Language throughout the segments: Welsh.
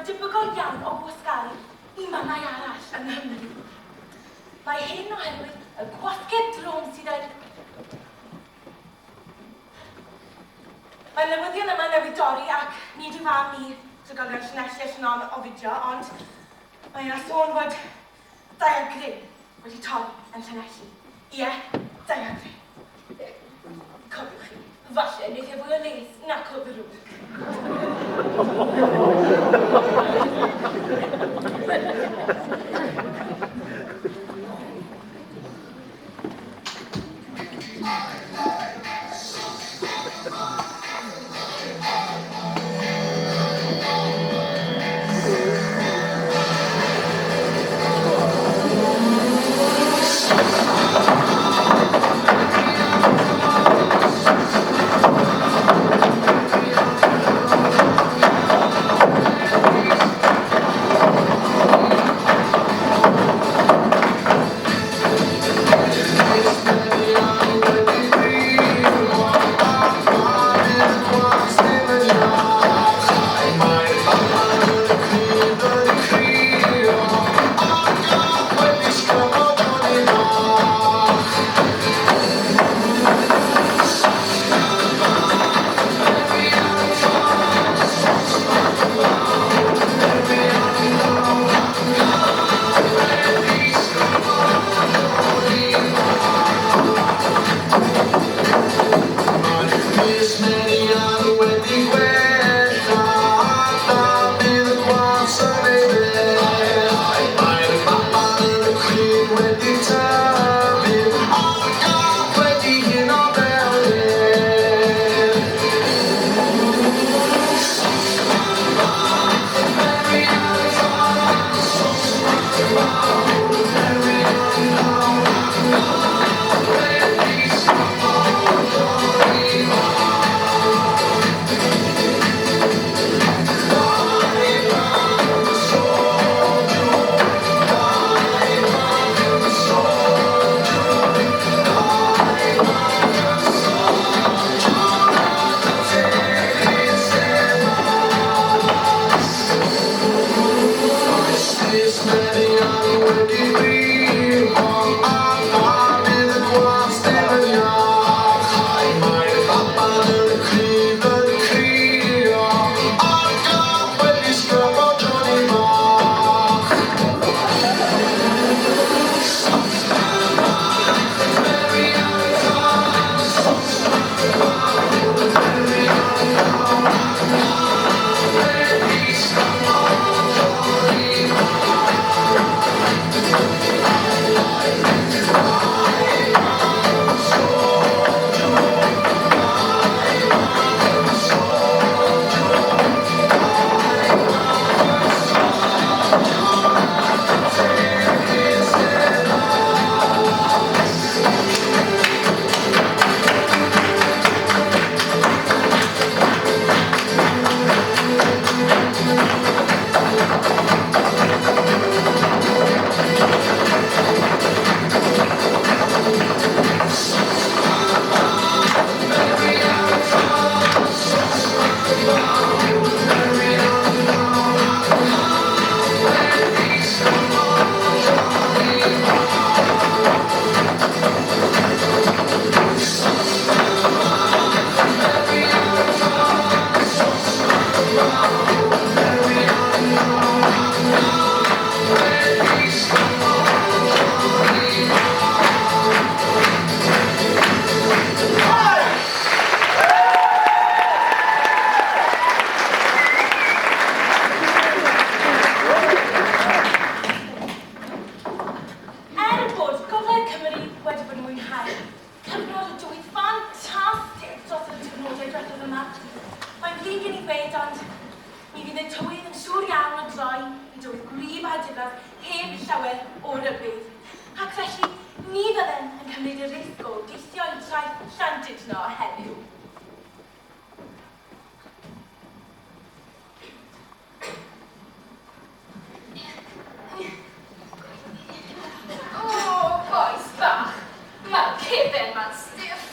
debygol iawn o gwasgaru i mannau arall yng Nghymru. Mae hyn oherwydd y gwasgedd drwm sydd yn Mae'r newyddion yma newydd dorri ac nid yw am i trigolion Llanelli a Llynnon ofidio, ond mae yna sôn fod daeargryn wedi torri yn Llanelli. Ie, daeargryn. Cofiwch chi, falle wneith e fwy o les nac o ddrwg. Er bod Gogledd Cymru wedi bod yn mwynhau cyfnod o dywydd ffantastig dros y diwrnodau diwethaf yma, mae'n flin gen i ddweud ond mi fydd y tywydd yn siŵr iawn o droi i dywydd gwlyb a diflas heb llawer o rybudd. Ac felly, ni fyddem yn cymryd y risg o deithio i draeth Llandudno heddiw. O, bois bach, mae'r cefen ma'n stiff.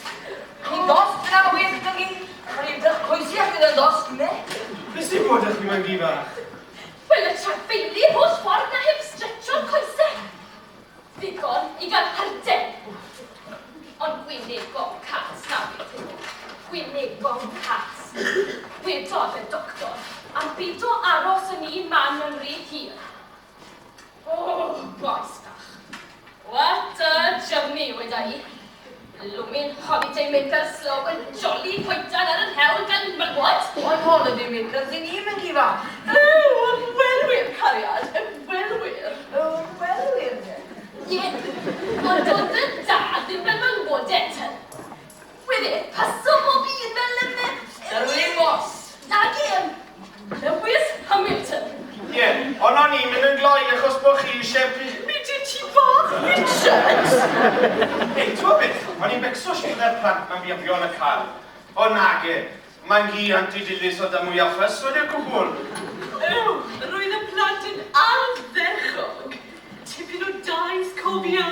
Ni'n dost na wir gyda ni. Mae'n edrych coesi ac yn dost, ne? Beth sy'n bod â chi, Wendy fach? i gael hyrden. Ond gwynegon cas na beth yw. Gwynegon cas. Wedodd y doctor am bido aros yn un man yn rhy hir. Oh, bois bach. What a journey, weda i. Blwmin holiday maker slog yn jolly poetan ar yr hewl gan mygwod. Ond holiday makers i ni, mynd i fach. O, ymwelwyr, cariad, ymwelwyr. Ymwelwyr, de. Ie, ond doedd y dad ddim fel mygwodau te. Wedd e, paso bob un fel yn... Sterling Moss. Nag e, Lewis Hamilton. Ie, ond o'n i'n mynd yn gloi achos bod chi eisiau... Mi di ti bach, Richard! Ei, ti'n gwybod beth? O'n i'n becso sydd bydde'r plant ma'n biafio yn y car. O nage, mae'n hi Anti Dilys o da mwyaf ffys wedi'r cwbl. O, roedd y plant yn ardderchog. Tipyn o dais, cofia.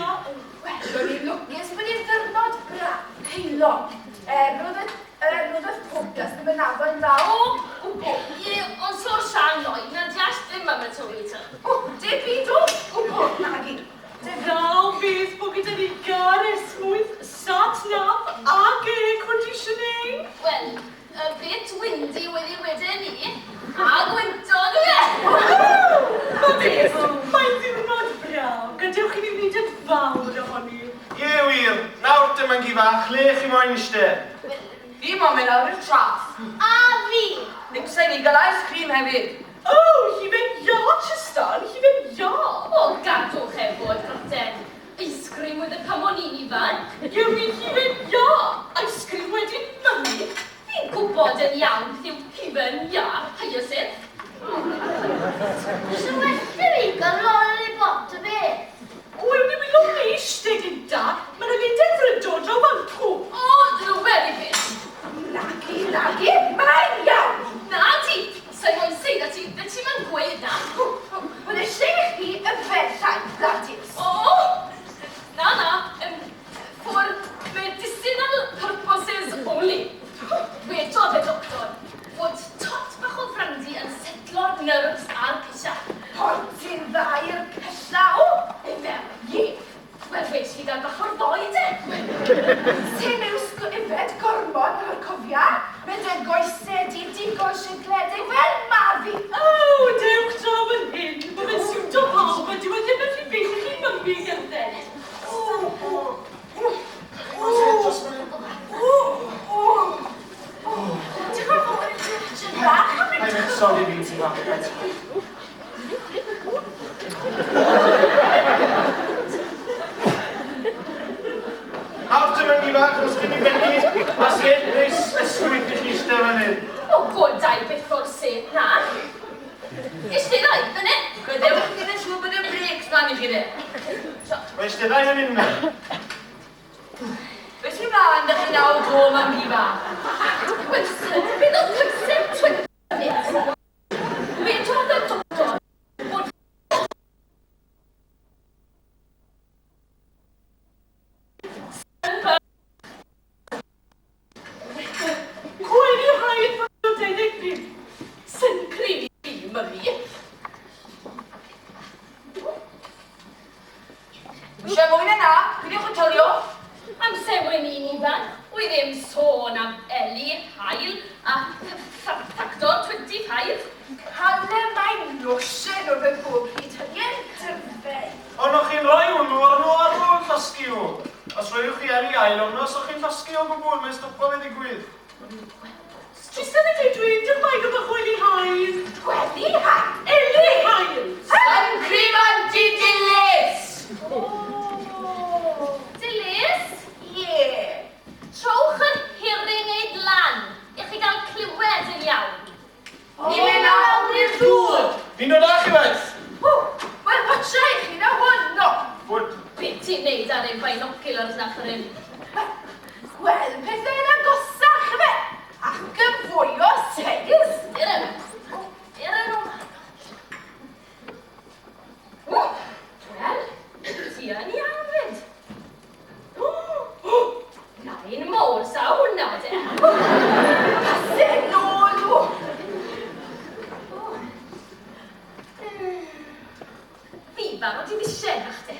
Wel, o'n i'n lwcus bod i'n ddiwrnod braf, heulog. Roedd y roedd y podcast ddim yn addo yn dda o gwbl. Ie, ond so'r Sian Lloyd, na deall ddim am y tywydd te. O, dim byd o gwbl, nagi. Ddaw beth bod gyda ni gar esmwyth, sat nav ac air conditioning. Wel, a bit windy wedi wedyn ni, a gwyntog yw e! Ma beth, mae'n ddiwrnod braf, gadewch i ni wneud yn fawr ohoni. Ie, wir. Nawr te, Mangi fach, le chi moyn iste? Fi moyn mynd lawr i'r traeth. A fi! Nixen ni gael ice cream hefyd. O, hufen iâ, Tristan, hufen iâ. O, gadwch e fod, Graten. Ice cream oedd y pan o'n i'n ifanc. Ie, wir hufen iâ. Ice cream wedyn, mummy. Fi'n gwybod yn iawn beth yw hufen iâ, Hyacinth. So well i fi gael lollipop ta beth. O, ewn ni wylo neis te gynta. Mae'n angen delfrydol draw fancw. O, the very bit. Nagi, nagi, mae'n iawn. Na ti, sa'i moyn seid â ti, fe ti'n ma'n gweud na. Wel, eisiau i chi yfed llai, Gladys. O, na, na, for medicinal purposes only. Wedodd y doctor fod tot bach o frandy yn setlo'r nerves a'r pisia. Pontyn dda i'r cylla, o! Ife? Ie. Wel, well fi gael bach o'r ddoi de. Ti'n iws yfed gormod o'r cofia? Mynd yn goesau di digon sigledig fel ma fi. O, dewch draw fan hyn. Mae fe'n siwto pawb a dyw e ddim yn rhy bell i chi mummy gerdded. Diolch yn fawr i ti, Richard bach. Mae'n sori fi, ti'n fach. Nawr te, Mangi fach, os gen i benni, a set neis ysgwyth i chi eistedd fan hyn. O, godau byth o'r set na. Eistedd ai, fyny. Gadewch chi yn siŵr bod y brakes mlaen i chi de. Mae eistedd ai fan hyn me. Be sy'n mlaen dych chi nawr dro, mam hi fach? Wel, beth oedd pwysau twyd? Wedodd y doctor bod Gwely haid fel 25. Sun cream i mummy. Eisiau mwy na na, peidiwch yn tylio. Amser wen i'n ifanc, wy ddim sôn am Eli, Haul a Factor 25. Cael mae'n losin wrth y bob hyd hynny yn dyfed. Ond o'ch chi'n rhoi hwnnw ar nhw ar ôl llosgi nhw. Os roiwch chi Eli ail hwnnw, os o'ch chi'n llosgi o gwbl, mae'n stopo fe ddigwydd. Tristan yn dweud dwi'n dymaid o gwely haul. Gwely haul? Eli haul. Sun cream anti-dilys! O, Dilys? Ie. Trowch yr hearing aid lan, i chi gael clywed yn iawn. Ni'n mynd lawr i'r dŵr. Fi'n dod â chi waith. O, wel, watcha i chi na hwn, no. Bwyd. Be ti'n neud ar ein binoculars na chyryn? Wel, pethau yn agosach, ife? Ac yn fwy o seis. Dyna nhw. Dyna nhw. O, wel, ti yn iawn fyd. Nain mowr sa hwnna de. Pase nôl, o. Fi barod i ddisiau nach de.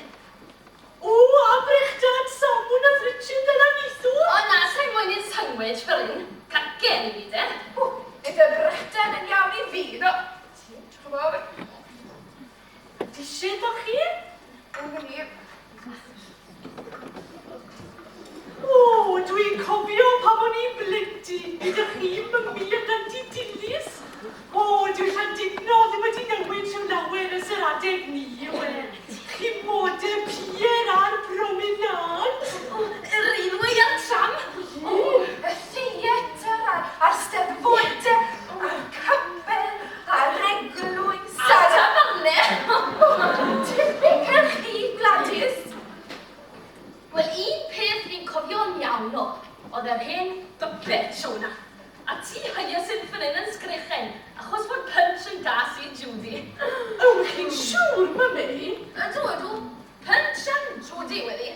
O, a brechdan salmon a Richard fel aniso. O na, sa'n moyn un sandwich fel un. Cacen i fi de. O, bydd y brechdan yn iawn i fi, no. Ch'mod? Dished o chi? O, na ni. O, dwi'n cofio pan o'n i'n blentyn, gyda chi, mymi ac Anti Dilys. O, dyw Llandudno ddim wedi newid rhyw lawer ers yr adeg ni, yw e? Chi mod y pier a'r promenade. O, y railway a'r tram. O, y theatr a'r steddfodau, a'r capel, a'r eglwys, A tafarne. Typical chi, Gladys. Wel, un peth fi'n cofio'n iawn o, oedd yr hen bypet show na. A ti Hyacinth fan hyn yn sgrechen, achos fod Punch yn gas i Judy. O, chi'n siŵr, mymi? Ydw, ydw. Punch and Judy wedi.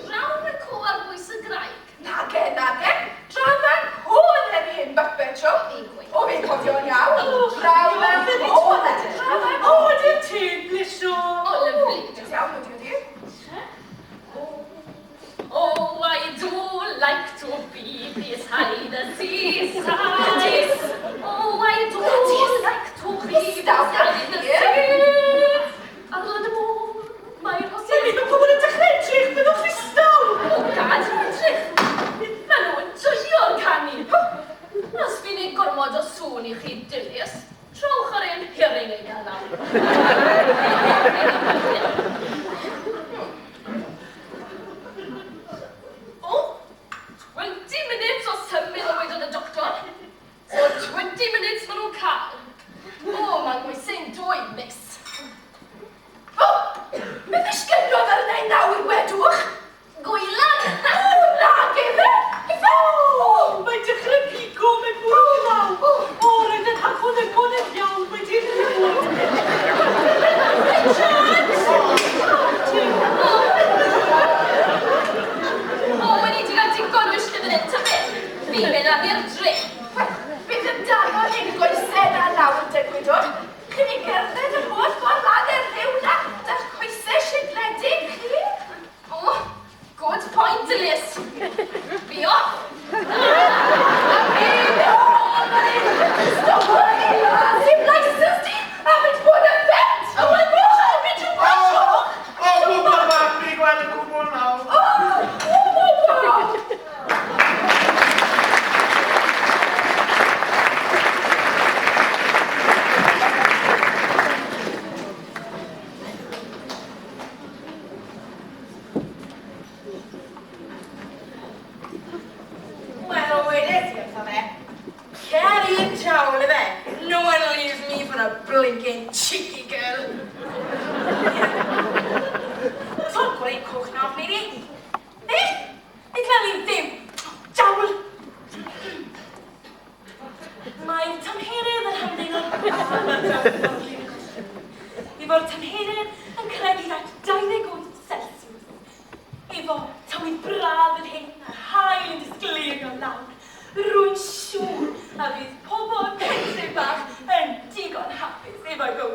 Draw y co ar bwys y graig. Nage, nage. Draw fan hwn yr hen Muppet Show. Fi'n gweud. O, fi'n cofio'n iawn. Draw fan hwn. Draw fan O, dim ti'n blesio. O, lyfli. Iawn, ydi, ydi. Oh, I do like to be beside the seaside. Oh, I do like to be beside the sea. Ar lan y môr, mae'r Sef hosan... bydd y pobl yn dechrau edrych, byddwch ddistaw. O, gad nhw edrych. Maen nhw'n joio'r canu. Os fi'n ei gormod o sŵn i chi Dilys, trowch ar ein hearing aid ar nawr. O, 20 minutes o symud o wedodd y doctor. So 20 minutes maen nhw'n cael. O, mae'n ngwysau'n dwy, miss. O, beth ddisgynnodd arna i nawr, wedwch? Gwylan! O, nage fe! Ife! O, mae'n dechrau pigo, mae'n bwrw glaw. O, roedd yn hafod yn gonedd iawn wedi'r rhywbeth. Richard! O, wedi di gael digon o eistedd fan hyn, ta beth? Fi'n mynd am i'r dre. Wel, bydd yn dal hyn goesau na lawr, degwydwch. Chi'n ei gerdded yr holl ffordd lan i'r rhyw na, da'r coesau sigledig chi. O, good point, Dilys. Fi off. Stop chi! Dim licence di, a mynd bod yn fet! O, mae'n bwysau, beth yw'n bwysau? O, gwbl bach, fi gweld y gwbl nawr. O, oh my God! Wel, wedes i wrtho fe. Cer i'r diawl ife. No one leaves me for a blinking cheeky girl. So'n gweud coch nawr, Mary. Eh? Fi cael ei ddim. Diawl! Mae'r tymheredd yn hamddenol. Efo'r tymheredd yn cyrraedd at 28 Celsius. Efo tywydd braf fel hyn a'r haul yn disgleirio lawr, rwy'n siŵr a fydd pobl pentre bach yn digon hapus efo'i bywyd.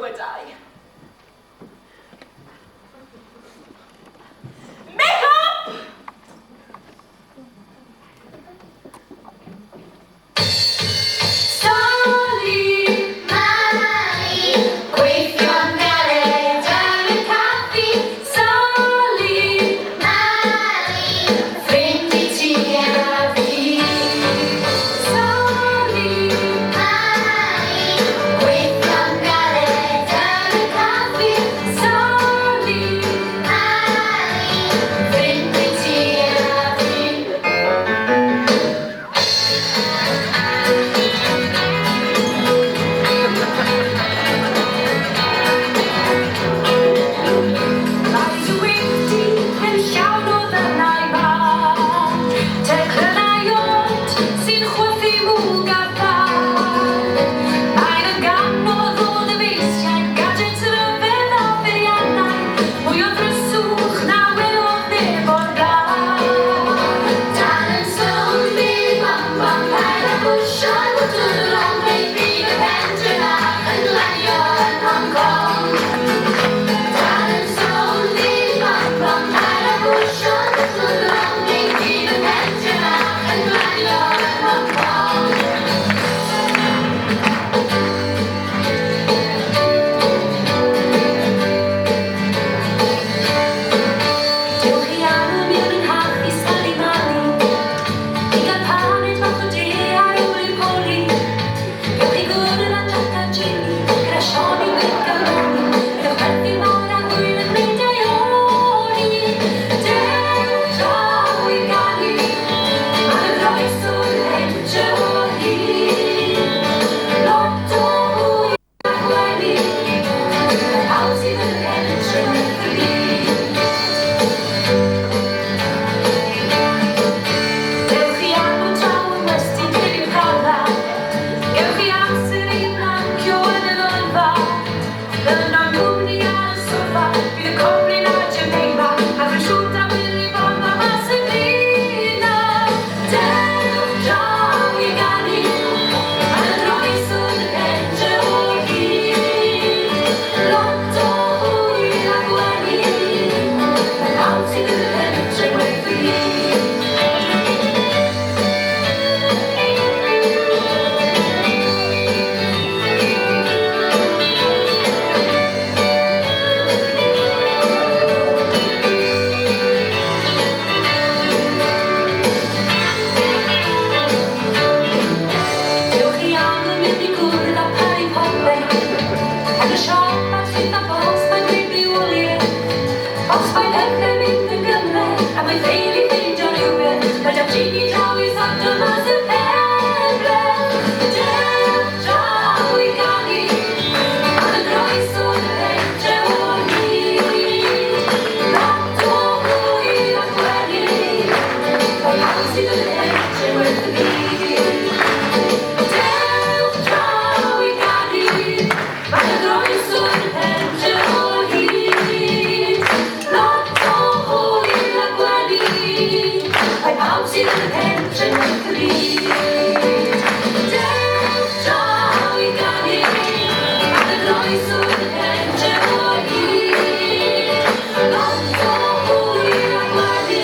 Lot o hwyl a gwenu,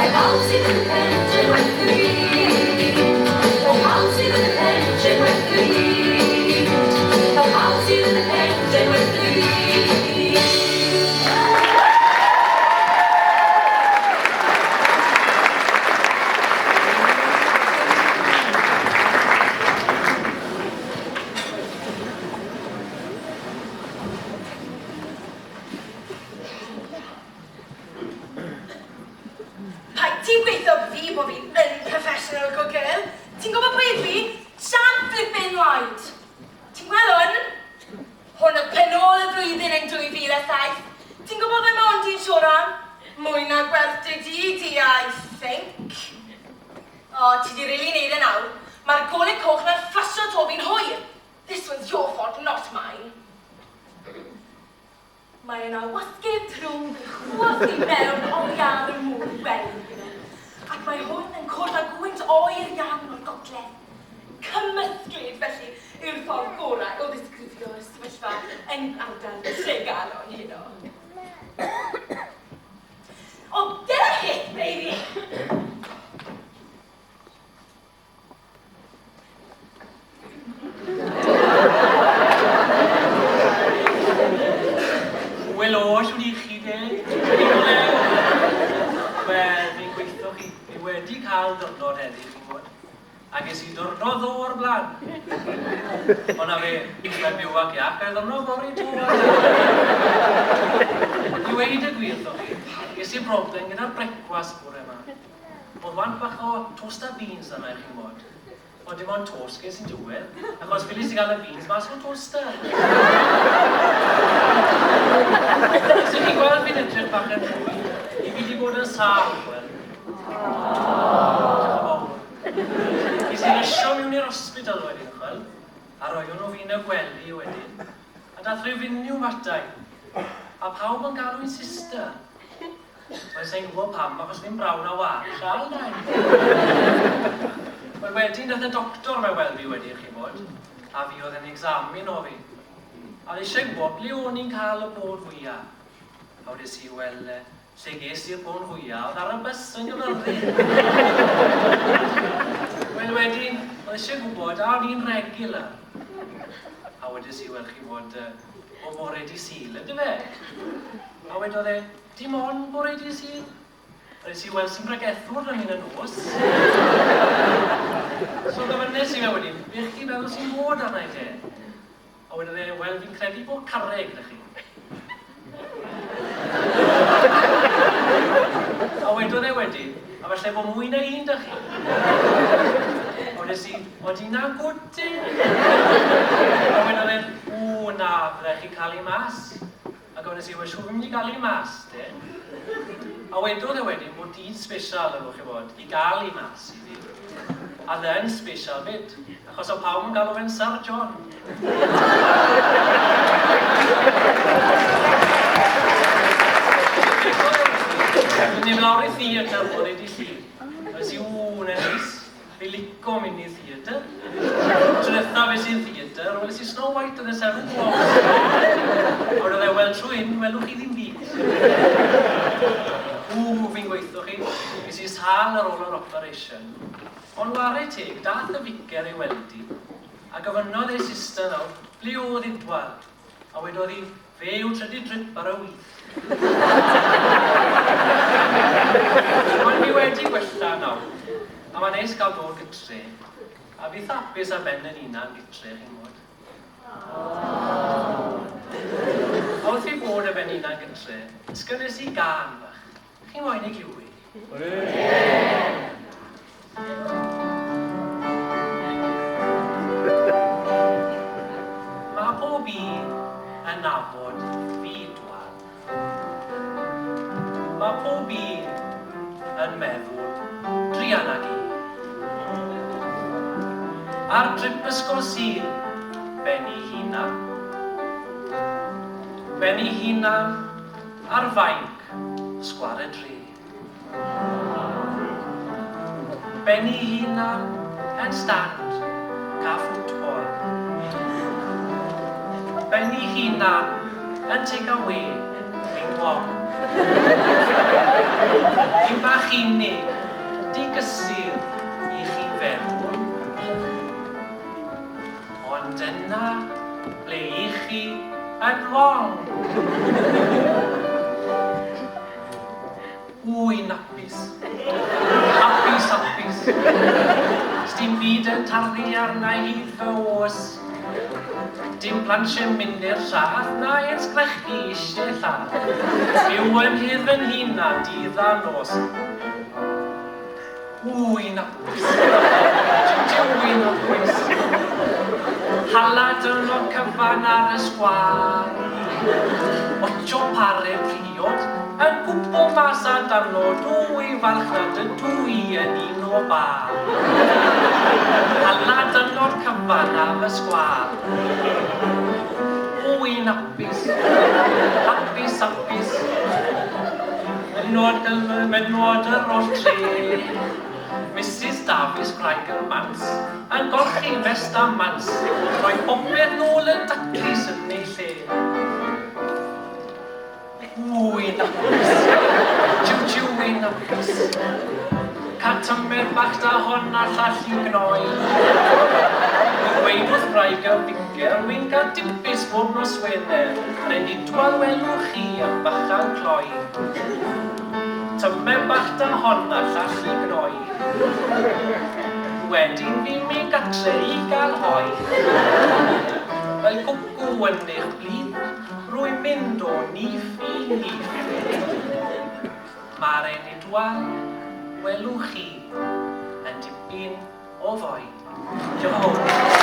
Er pawb sydd yn y pentre gwerthu i. Er pawb sydd yn y pentre gwerthu i. Er pawb sydd yn y pentre gwerthu i. Paid ti'n gweithio fi bo fi'n unprofessional good girl. Ti'n gwybod pwy ydw i? Sian flippin Lloyd. Ti'n gweld hwn? Hwn y pen ôl y flwyddyn yn 2007. Ti'n gwybod be mae hwn di'n siŵr am? Mwy na gwerth dy di di, I think. O, ti di rili neud e nawr. Mae'r gole coch na'n fflasio to fi'n hwyr. This one's your fault, not mine. Mae yna wasgedd trwm yn chwythu mewn oddi ar y môr gwely heno, ac mae hwn yn cwrdd â gwynt oer iawn o'r gogledd. Cymysglyd, felly, yw'r ffordd gorau o ddisgrifio'r sefyllfa yn ardal Tregaron heno. Oh, get a hit, baby! Wel o, shwd i chi de? Wel, fi'n gweithio chi, fi wedi cael diwrnod heddi, chi'n gwybod. A ges i ddiwrnod ddo o'r blaen. Ond na fe, mae'n byw ac iach, gael ddiwrnod fory to. I weud y gwir, ddo chi, ges i broblem gyda'r brecwast bore yma. Oedd want bach o toast a beans yna, chi'n gwybod. Ond dim ond toast ges i'n diwedd, achos ffilis i gael y beans mas o'r toaster. Os ych chi'n gweld fi'n edrych bach yn fwy, i fi wedi bod yn sâl, wel. Diolch yn fawr. Ges i rysio mewn i'r hospital wedyn, chwel, a roeon nhw fi'n y gwely wedyn. A dath rhyw fenyw matai, a pawb yn galw i'n sister. Wel, sa i'n gwybod pam, achos ddim brawn a wal, sial na i. Wel, wedyn dath y doctor 'ma i weld fi wedyn, chi'n gwybod, a fi oedd yn examino fi. A oedd eisiau gwybod ble o'n i'n cael y bôn fwya. A wedes i, wel, lle ges i'r bôn fwya oedd ar y bus yn Gaerfyrddin. Wel, wedyn, oedd eisiau gwybod a o'n i'n regular. A wedes i, wel, chi'n gwybod, o bore di Sul, yndyfe? A wedodd e, Dim ond bore dydd Sul. Rhaid ti weld sy'n bregethwr na ni'n y nos. So gofynnes i fe wedyn, be chi'n meddwl sy'n bod arna i te? A wedodd e, wel fi'n credu bod carreg 'da chi. A wedodd e wedyn, a falle bod mwy na un 'da chi. A wedes i, odi na gwd te? A wedodd e, ww na, fydde chi'n cael ei mas. A gofynnes i, wel shwt fi'n mynd i gael hi mas te? A wedodd e wedyn bod dyn sbesial efo chi bod, i gael hi mas i fi. A dde yn sbesial fyd, achos o pawb yn galw fe'n Syr John. Mynd lawr i theatr bore dydd Llun. Wnes i, ww, wna'n neis. Fi lico mynd i theatr. Tro ddiwetha fes i'n theatr, weles i Snow White and the Seven Dwarfs. A wedodd e, wel trwy hyn, welwch chi ddim byd. Ww, fi'n gweithio chi, ges i sâl ar ôl yr operation. Ond ware teg, dath y ficer i weld i, a gofynnodd ei sister nawr, ble oedd Idwal? A wedodd hi, fe yw trydydd trip ar y wyth. Ond fi wedi gwella nawr, a mae'n neis cael dod gytre, a fi hapus ar ben yn hunan gytre, chi'n gwybod. A wrth i fod ar ben hunan gytre, sgynnes i gân fach. Chi moyn ei glywed? Ie! Mae pob un yn nabod byd wan. Mae pob un yn meddwl druan ag un. Ar drip ysgol Sul, ben ei hunan. Ben ei hunan ar fainc sgwâr y dre. Ben ei hunan yn stand ca ffwtbol. Ben ei hunan yn take away ping. wong. Dyn bach unig, digysur i chi feddwl. Ond yna, ble i chi yn wong. Wy'n hapus. Hapus, hapus. Sdim byd yn tarfu arna i fy oes. Dim plant sy'n mynd i'r llath na i'n sgrechu eisiau llath. Byw yn hydd fy hunan dydd a nos. Wy'n hapus. Jiw, wy'n hapus. Hala dyrnod cyfan ar y sgwâr. Ocho pare priod yn gwbo mas a dano dwy falch nad ydw i yn un o bar. Hala dyrnod cyfan ar y sgwâr. Wy'n hapus. Hapus, hapus. Menwod, menwod yr oll tre. Mrs Davies gwraig y mans yn golchi fest a mans, rhoi popeth nôl yn daclus yn ei lle. Wy'n hapus. Jiw jiw wy'n hapus. Cael tymer bach da hon a llall i gnoi. Dweud wrth wraig y ficer, wy'n cael dipus bob nos Wener, Renidwal welwch chi am bachan cloi. Tymer bach da hon a llall i gnoi. Wedyn fi'n mynd gatre i gael hoe. Fel cwcw yn eich blith, rwy'n mynd o nyth i nyth. Mae'r enidwal, welwch chi, yn dipyn o foi. Diolch yn fawr.